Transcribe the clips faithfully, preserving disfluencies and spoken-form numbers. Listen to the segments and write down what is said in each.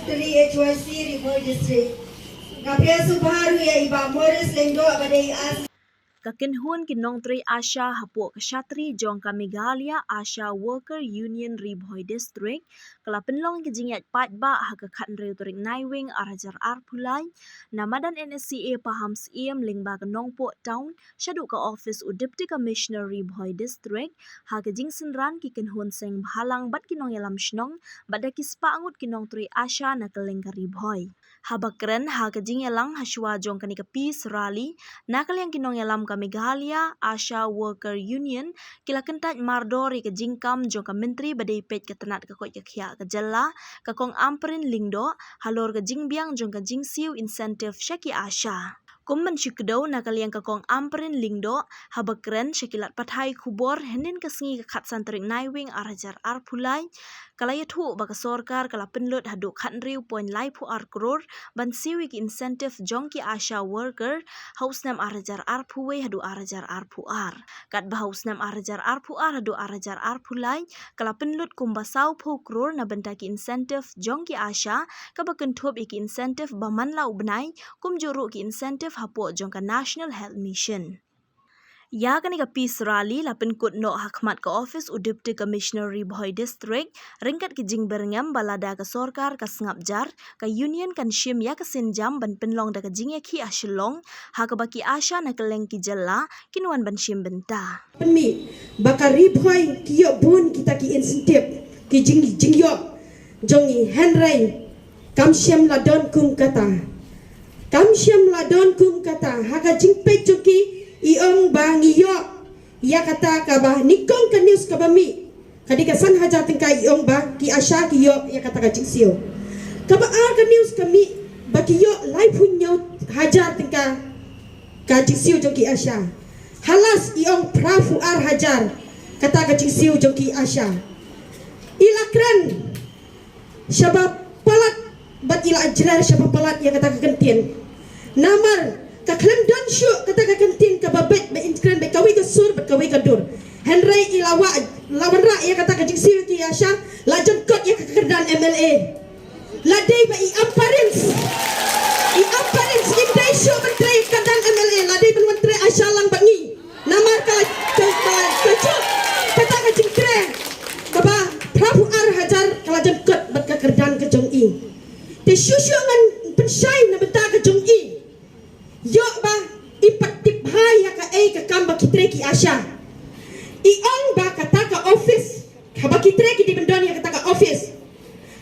Secretary H Y C Ri Bhoi District. Nga pdiang sngewbha ruh ïa i Bah Morris Lyngdoh ba dei i As. Ka kynhun ki nongtrei ASHA hapoh ka shatri jong ka Meghalaya ASHA Worker Union Ri Bhoi District ka la pynlong ka jingïaid paidbah ha ka khathynriew tarik Naiwieng ar hajar arphew lai na madan N S C A Pahamsyiem lyngba ka Nongpoh Town shaduh ka office u Deputy Commissioner Ri Bhoi District, ha ka jingsynran ki kynhun seng bhalang bad ki nongïalam shnong bad da ki spah ngut ki nongtrei ASHA na kylleng ka Ri Bhoi. Haba kren ha ka jingïalang ha shuwa jong kane ka peace rally, na ka liang ki nongïalam ka Meghalaya ASHA Worker Union ki la kyntait mardor ïa ka jingkam jong ka Myntri ba dei peit ka tnat ka koit ka khiah ka jylla, ka Kong Ampareen Lyngdoh, halor ka jingbiang jong ka jingsiew incentive sha ki ASHA. Kum ban shu kdew na ka liang ka Kong Ampareen Lyngdoh, haba kren sha ki lad pathai khubor hynnin ka sngi ka khatsan tarik Naiwieng ar hajar arphew lai, ka la ïathuh ba ka sorkar ka la pynlut haduh khathynriew point laiphew ar klur ban siew ïa ki incentive jong ki ASHA worker ha u snem ar hajar arphew wei haduh ar hajar arphew ar. Katba ha u snem ar hajar arphew ar haduh ar hajar arphew lai ka la pynlut kumba sawphew klur na bynta ki incentive jong ki ASHA, kaba kynthup ïa ki incentive ba man la u bnai, kumjuh ruh ki incentive hapoh jong ka National Health Mission. Ïa kane ka peace rally la pynkut noh ha khmat ka office u Deputy Commissioner Ri Bhoi District, ryngkat ki jingbyrngem ba lada ka sorkar ka sngap jar, ka union kan shim ïa ka sienjam ban pynlong da ka jingïakhih ha Shillong, ha kaba ki ASHA na kylleng ki jylla kin wan ban shim bynta. Pynmih ba ka Ri Bhoi ki ïoh bun kita ki incentive, ki jing, jingïoh jong ngi, hynrei kam shym la don kum kata. Kam shym la don kum kata. Ha ka jingpeit jong ki, i ong ba ngi ïoh ïa kata kaba nyngkong ka news kaba mih, ka dei ka san hajar tyngka, i ong ba ki ASHA ki ïoh ïa kata ka jingsiew. Kaba ar ka news ka mih ba ki ïoh laiphew hynñiew hajar tyngka ka jingsiew jong ki ASHA. Ha last i ong phraphew ar hajar kata ka jingsiew jong ki ASHA. I la kren shaba palat bad i la jler shaba palat ïa kata ka kyntien. Namar ka khlem don shuh kata ka kyntien kaba beit ba in kren bad kawei ka sur bad kawei ka dur. Hynrei i la wah, la wanrah ïa kata ka jingsiew ki ASHA, la jan kot ïa ka kyrdan M L A. La dei ba i Ampareen, i Ampareen in dei shuh ban trei kyrdan M L A, la dei ban wan trei ASHA lang bad ngi. Namar ka, ka, ka, ka jong, kata ka jingtrei kaba phraphew ar hajar ka la jan kot bad ka kyrdan ka jong i. Te shuh shuh ngan pynshai na bynta ka jong i. Ïoh ba i pat tip bha ïa kaei ka kam ba ki trei ki ASHA. I ong ba kata ka office, haba ki trei ki dei ban don ïa kata ka office.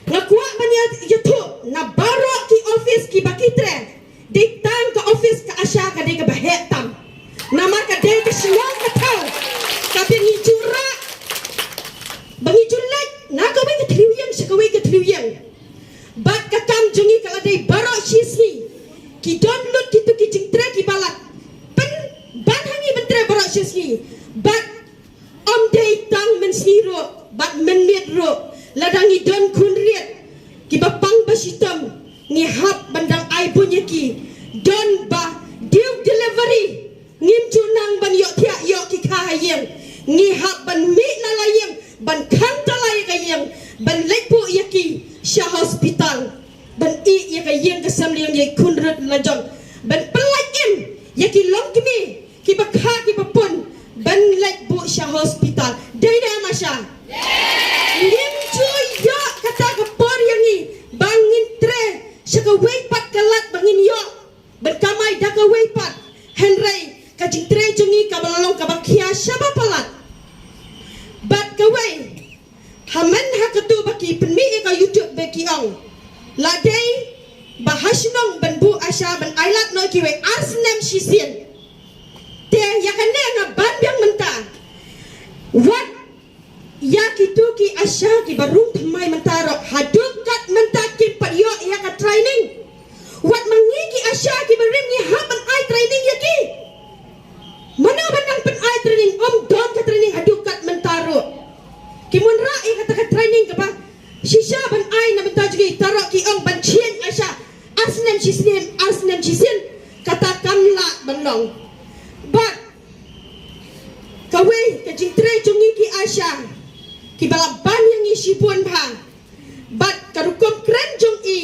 Nga kwah ban ïa, ïathuh na baroh ki office kiba ki trei. Dei tang ka office ka ASHA ka dei kaba heh tam. Namar ka dei ka shnong ka thaw kaba ngi ju rah, ba ngi ju leit na kawei ka thliew ïing sha kawei ka thliew ïing. Bad ka kam jong ngi ka la dei baroh shi sngi ki don lut kito ki jingtrei kiba la pynban ha ngi ban trei baroh shi sngi. Bad ym dei tang mynsngi ruh bad mynmiet ruh, lada ngi don khun riat kiba pang ba shitom, ngi hap ban dang ai bun ïa ki. Don ba due delivery, ngim ju nang ban ïoh thiah ïoh ki kha ha ïing, ngi hap ban mih na la ïing ban khang tala ïa ka ïing, ban leit buh ïa ki sha hospital, ban ïeh ïa ka ïing ka sem liang ïa i khun riat la jong, ban pynlait im ïa ki longkmie kiba kha kiba pun ban leit buh sha hospital. Dei ne em ASHA? Ngim ju ïoh kata ka por ïa ngi ba ngin trei sha kawei pat ka lad ba ngin ïoh ban kamai da kawei pat. Hynrei ka jingtrei jong ngi kaba la long kaba khia shaba palat. Bad kawei, ha man ha katu ba ki pynmih ïa ka YouTube ba ki ong la dei ba ha shnong ban buh ASHA ban ailad noh kiwei ar snem shisien. Te ïa kane nga ban biang mynta. Wat ïa kitu ki ASHA kiba rung thymmai mynta ruh, haduh kat mynta kim pat ïoh ïa ka training. Wat ma ngi ki ASHA kiba rim ngi hap ban ai training ïa ki. Mano ban nang pyn-ai training? Ym don ka training haduh kat mynta ruh. Ki wanrah ïa kata ka training kaba shisha ban ai na bynta jong ngi, te ruh ki ong ban change ASHA ar snem shisnem, ar snem shisien, kata kam lah ban long. Bad kawei ka jingtrei jong ngi ki ASHA kiba la ban ïa ngi shibun bha. Bad ka rukom kren jong i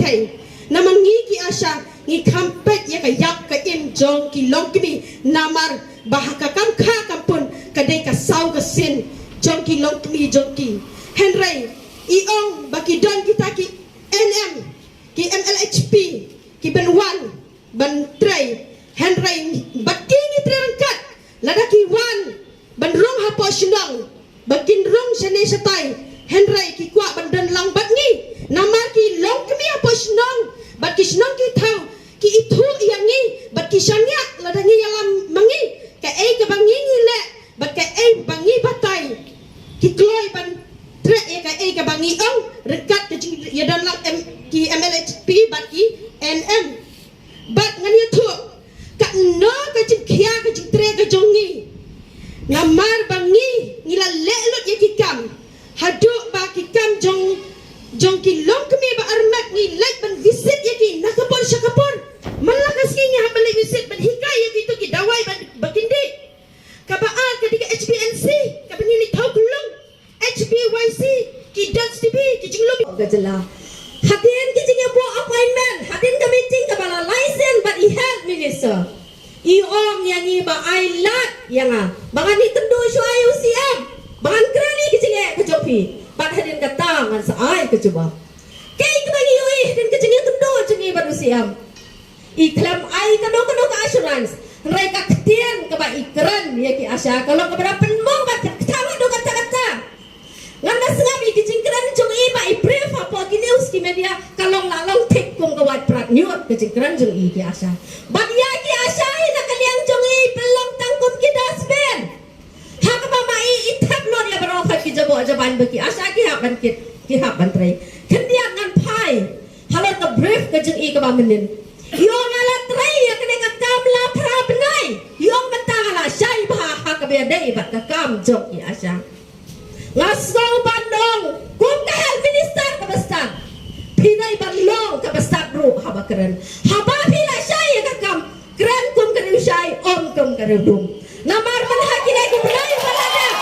Te namar ngi ki ASHA ngi kham peit ïa ka ïap ka im jong ki longkmie, namar ba ha ka kam kha kam pun ka dei ka saw ka sien jong ki longkmie jong ki. Hynrei i ong ba ki don kita ki NM, ki MLHP, ki ban wan ban trei. Hynrei bad ki ngi trei ryngkat, lada ki wan ban rung hapoh shnong ba kin rung shane shatai, hynrei ki kwah ban don lang bad ngi. Namar ki longkmie hapoh shnong bad ki shnong ki thaw ki ithuh ïa ngi bad ki shaniah lada ngi ïalam ma ngi. Kaei kaba ngi ngi leh bad kaei ba ngi batai, ki kloi ban treh ïa kaei kaba ngi ong ryngkat ka jingïadon lang em, ki MLHP bad ki NM. Bad ngan ïathuh katno ka jingkhia ka jingtrei ka jong ngi. Namar ba ngi ngi la leh lut ïa ki kam, haduh ba ki kam jong jong ki longkmie ba armet ngi leit ban visit ïa ki na ka por sha ka por. Man la ka sngi ngi hap ban leit visit ban hikai ïa kito ki dawai ba, ba kin dih. Kaba ar ka dei ka HPNC, kaba ngi leit thaw khlung, HPYC, ki dance TV, ki jinglum ka jylla. Hadien ki jingïabuh appointment, hadien ka meeting kaba la lai sien bad i health minister, i ong ïa ngi ba ai lad ïa nga ba ngan ïakynduh shuwa ïa u CM ba ngan kren ïa ki jingeh ka jong phi, bad hadien kata ngan sa ai ka jubab. Kaei kaba ngi ïohi hadien ka jingïakynduh jong ngi bad u CM? I khlem ai kano kano ka assurance. Hynrei ka ktien kaba i kren ïa ki ASHA ka long kaba da pynmong bad pynktah haduh katta katta. Ngan da sngap ïa ki jingkren jong i ba i brief hapoh ki news ki media, ka long la long thik kum ka wait prat ñiut ka jingkren jong i ki ASHA. Bad ïa ki ASHA hi na ka liang jong i pynlong tang kum ki dustbin. Ha kaba ma i i thep lut ïa baroh ki jaboh jaban ba ki ASHA ki hap ban kit, ki hap ban trei. Khyndiat ngan phai halor ka brief ka jong i kaba mynnin. I ong nga la trei ïa kane ka kam la phra bnai. I ong mynta nga la shai bha ha kaba ïadei bad ka kam jong ki ASHA. Nga sngew ban ong kum ka health minister kaba stad, phi dei ban long kaba stad ruh haba kren. Haba phi la shai ïa ka kam, kren kum ka riewshai, ym kum ka riewdum. Namar man ha kine ki bnai ba la dep,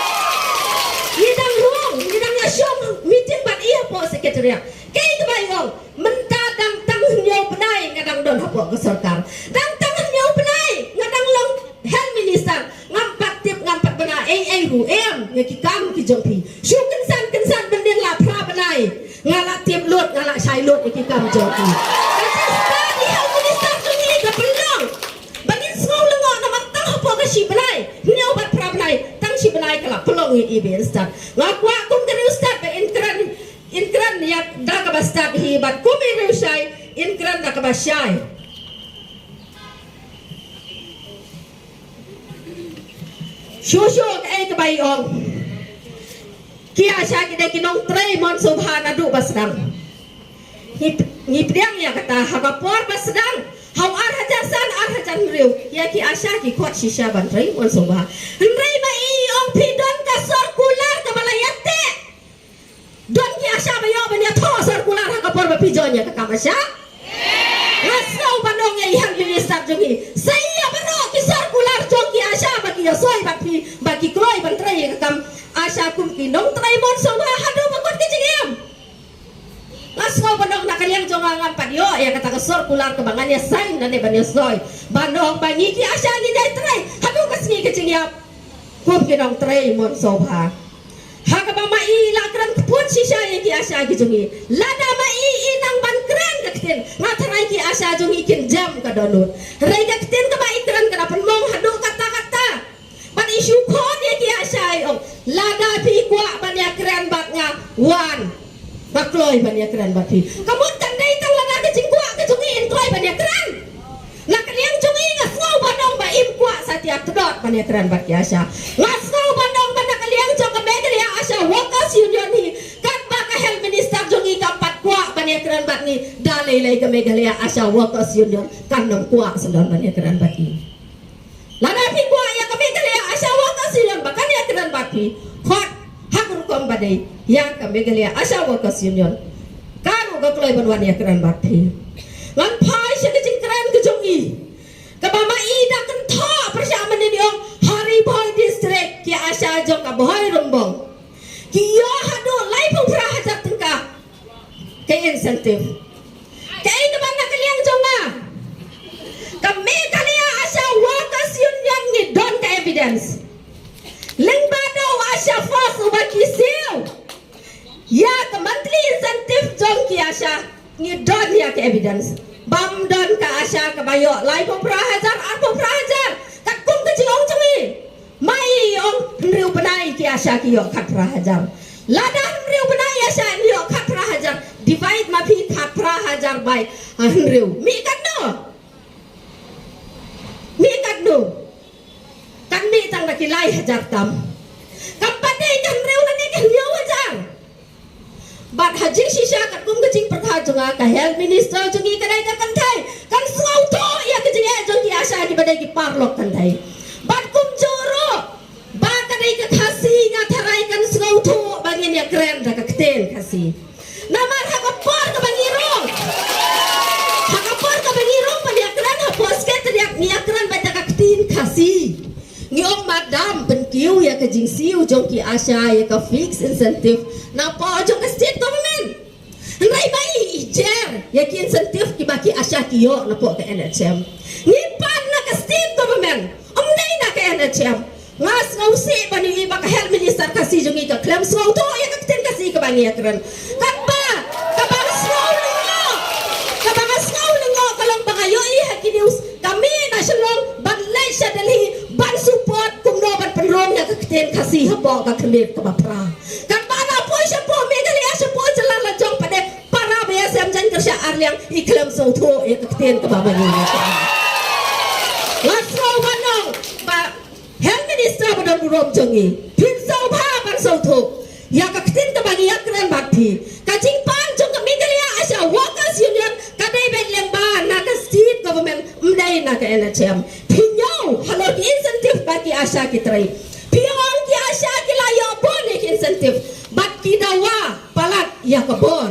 ngi dang rung, ngi dang ïa shong meeting bad i hapoh secretariat. Kaei kaba i ong? Mynta dang tang hynñiew bnai nga dang don hapoh ka sorkar. Dang tang hynñiew bnai nga dang long health minister. Ngam pat tip, ngam pat bna ei ei ruh em ïa ki kam ki jong phi. Shu kynsan kynsan mynnin la phra bnai nga la tip lut, nga la shai lut ïa ki kam jong phi. Ka jingstad i health minister jong ngi ka pynlong ba ngin sngew lyngngoh namar tang hapoh ka shi bnai, hynñiew bad phra bnai, tang shi bnai ka la pynlong ïa i ba in stad. Nga kwah kum ka riewstad ba in kren, in kren ïa da kaba stad hi bad kum i riewshai in kren da kaba shai. Shuh shuh kaei kaba i ong. Ki ASHA ki dei ki nongtrei mon sngewbha naduh ba sdang. Ngi, ngi pdiang ïa kata ha ka por ba sdang ha u ar hajar san, ar hajar hynriew, ïa ki ASHA ki khot shisha ban trei mon sngewbha. Hynrei ma i ong phi don ka circular kaba la ïateh. Don ki ASHA ba ïoh ban ïathoh circular ha ka por ba phi join ïa ka kam ASHA? Nga sngew ban ong ïa i health minister jong ngi, sa ïa baroh ki circular jong ki ASHA ba ki ïasoi bad phi, ba ki kloi ban trei ïa ka kam ASHA kum ki nongtrei mon sngewbha haduh ba kut ki jingim. Nga sngew ban ong na ka liang jong nga ngam pat ïoh ïa kata ka circular kaba ngan ïa sign lane ban ïasoi ban ong ba ngi ki ASHA ngi dei trei haduh ka sngi ka jingïap kum ki nongtrei mon sngewbha. Ha kaba ma i la kren kput shisha ïa ki ASHA ki jong ngi. Lada ma i i nang ban kren ka ktien, nga tharai ki ASHA jong ngi kin jem ka dohnud. Hynrei ka ktien kaba i kren ka da pynmong haduh katta katta. Bad i shu khot ïa ki ASHA i ong, lada phi kwah ban ïakren bad nga, wan. Nga kloi ban ïakren bad phi. Ka mut kan dei tang lada ka jingkwah ka jong i in kloi ban ïakren. Na ka liang jong i nga sngew ban ong ba im kwah satia kdot ban ïakren bad ki ASHA. Nga sngew ban ong ba na ka liang jong ka Meghalaya ASHA Workers Union hi, katba ka health minister jong i kam pat kwah ban ïakren bad ngi, da lei lei ka Meghalaya ASHA Workers Union kan ym kwah sdang ban ïakren bad i. Lada phi kwah ïa ka Meghalaya ASHA Workers Union ba kan ïakren bad phi, khot ha ka rukom ba dei ïa ka Meghalaya ASHA Workers Union. Ka ruh ka kloi ban wan ïakren bad phi. Ngan phai sha ka jingkren ka jong i. Kaba ma i da kynthoh pyrshah mynnin i ong ha Ri Bhoi District ki ASHA jong ka Bhoi Rymbong ki ïoh haduh laiphew phra hajar tyngka ka incentive. Kaei kaba na ka liang jong nga, ka Meghalaya ASHA Workers Union ngi don ka evidence. Lyngba da u ASHA Force uba ki siew ïa ka monthly incentive jong ki ASHA, ngi don ïa ka evidence. Bym don ka ASHA kaba ïoh laiphew phra hajar, arphew phra hajar. Katkum ka jingong jong ngi, ma i ong hynriew bnai ki ASHA ki ïoh khatphra hajar. Lada hynriew bnai ASHA ïoh khatphra hajar, divide ma phi khatphra hajar by, ah, hynriew. Mih katno? Mih katno? Kan mih tang da ki lai hajar tam. Kam pat dei ka hynriew lane ka hynñiew hajar. Bad ha jingshisha katkum ka jingpyrta jong nga, ka health minister jong ngi ka dei ka kynthei. Kan sngewthuh ïa ka jingeh jong ki ASHA kiba dei ki paralok kynthei. Bad kumjuh ruh ba ka dei ka Khasi, nga tharai kan sngewthuh ba ngin ïakren da ka ktien Khasi. Namar ha ka por kaba ngi rung, ha ka por kaba ngi rung ban ïakren hapoh Secretariat, ngi ïakren beit da ka ktien Khasi. Ngi ong, madam, pynkiew ïa ka jingsiew jong ki ASHA ïa ka fixed incentive napoh jong ka state government. Hynrei ma i, i jer ïa ki incentive kiba ki ASHA ki ïoh napoh ka NHM. Ngi pan na ka state government, ym dei na ka NHM. Nga sngewsih ban ïohi ba ka health minister Khasi jong ngi ka khlem sngewthuh ïa ka ktien Khasi kaba ngi ïakren. Katba, kaba nga sngew lyngngoh, kaba nga sngew lyngngoh ka long ba nga ïohi ha ki news, ka mih na Shillong ban leit sha Delhi ban support kumno ban pynrung ïa ka ktien Khasi hapoh ka khyrnit kaba phra. Katba nga poi shapoh Meghalaya, shapoh jylla la jong pat de, para ba ïashem jaiñ kyrshah arliang i khlem sngewthuh ïa ka ktien kaba ma ngi ïa ka. Nga sngew ban ong ba health minister ba don burom jong ngi, phin sngewbha ban sngewthuh ïa ka ktien kaba ngi ïakren bad phi. Ka jingpan jong ka Meghalaya ASHA Workers Union ka dei beit lyngba na ka state government, ym dei na ka NHM. Phi ñiew halor ki incentive ba ki ASHA ki trei. Phi ong ki ASHA ki la ïoh bun ïa ki incentive bad ki dawa palat ïa ka bor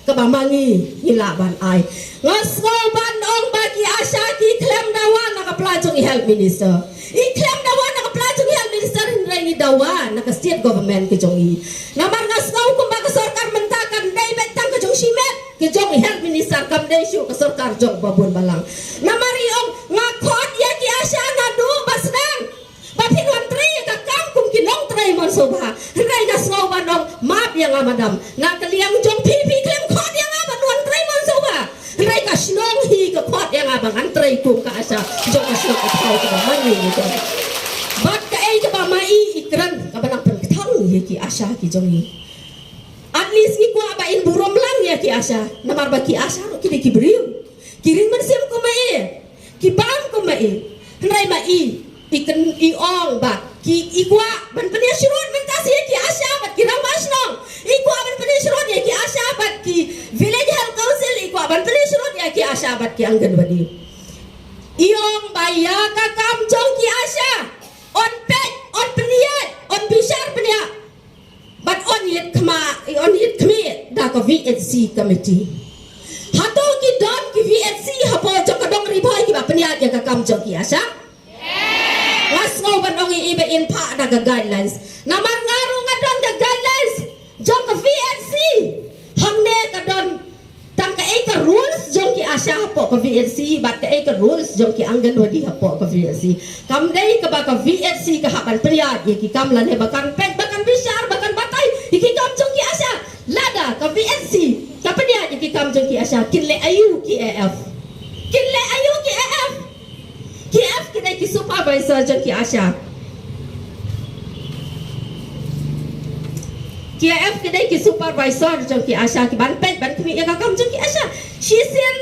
kaba ma ngi ngi lah ban ai. Nga sngew ban ong ba ki ASHA ki khlem dawa na ka pla jong i health minister. I khlem dawa na ka pla jong i health minister, hynrei ngi dawa na ka state government ka jong i. Namar nga sngew kumba ka sorkar mynta kam dei beit tang ka jong shimet, ka jong i health minister, kam dei shuh ka sorkar jong ba bun balang. Namar i ong, nga khot ïa ki ASHA naduh ba sdang ba phin wan trei ka kam kum ki nongtrei mon sngewbha. Hynrei nga sngew ban ong, map ïa nga madam, na ka liang jong phi, phi khlem khot ïa nga ban wan trei mon sngewbha. Hynrei ka shnong hi ka khot ïa nga ba ngan trei kum ka ASHA jong ka shnong ka thaw kaba ma ngi ngi don. Bad kaei kaba ma i i kren kaba nang pynkthang ïa ki ASHA ki jong ngi. At least ngi kwah ba in burom lang ïa ki ASHA, namar ba ki ASHA ruh ki dei ki briew. Ki ring mynsiem kum ma i, ki bam kum ma i. Hynrei ma i, i kren, i ong ba ki, i kwah ban pynïasyrut mynta sha ki ASHA bad ki rangbah shnong. I kwah ban pynïasyrut ïa ki ASHA bad ki village health council, i kwah ban pynïasyrut ïa ki ASHA bad ki Anganwadi. I ong ba ïa ka kam jong ki ASHA yn peit, yn pynïaid, yn bishar pynïaid. Bad yn ïit khma, yn ïit khmih da ka VHC committee. Hato ki don ki VHC hapoh jong ka dong Ri Bhoi kiba pynïaid ïa ka kam jong ki ASHA? Nga sngew ban ong i, i ba in phah da ka guidelines. Namar nga ruh nga don ka guidelines jong ka VHC. Hangne ka don tang kaei ka rules jong ki ASHA hapoh ka VHC bad kaei ka rules jong ki Anganwadi hapoh ka VHC. Kam dei kaba ka VHC ka hap ban pynïaid ïa ki kam lane ba kan peit, ba kan bishar, ba kan batai ïa ki kam jong ki ASHA. Lada ka VHC ka pynïaid ïa ki kam jong ki ASHA, kin leh aïu ki AF? Kin leh aïu ki AF? Ki AF ki dei ki supervisor jong ki ASHA. Ki AF ki dei ki supervisor jong ki ASHA, ki ban peit ban khmih ïa ka kam jong ki ASHA. Shisien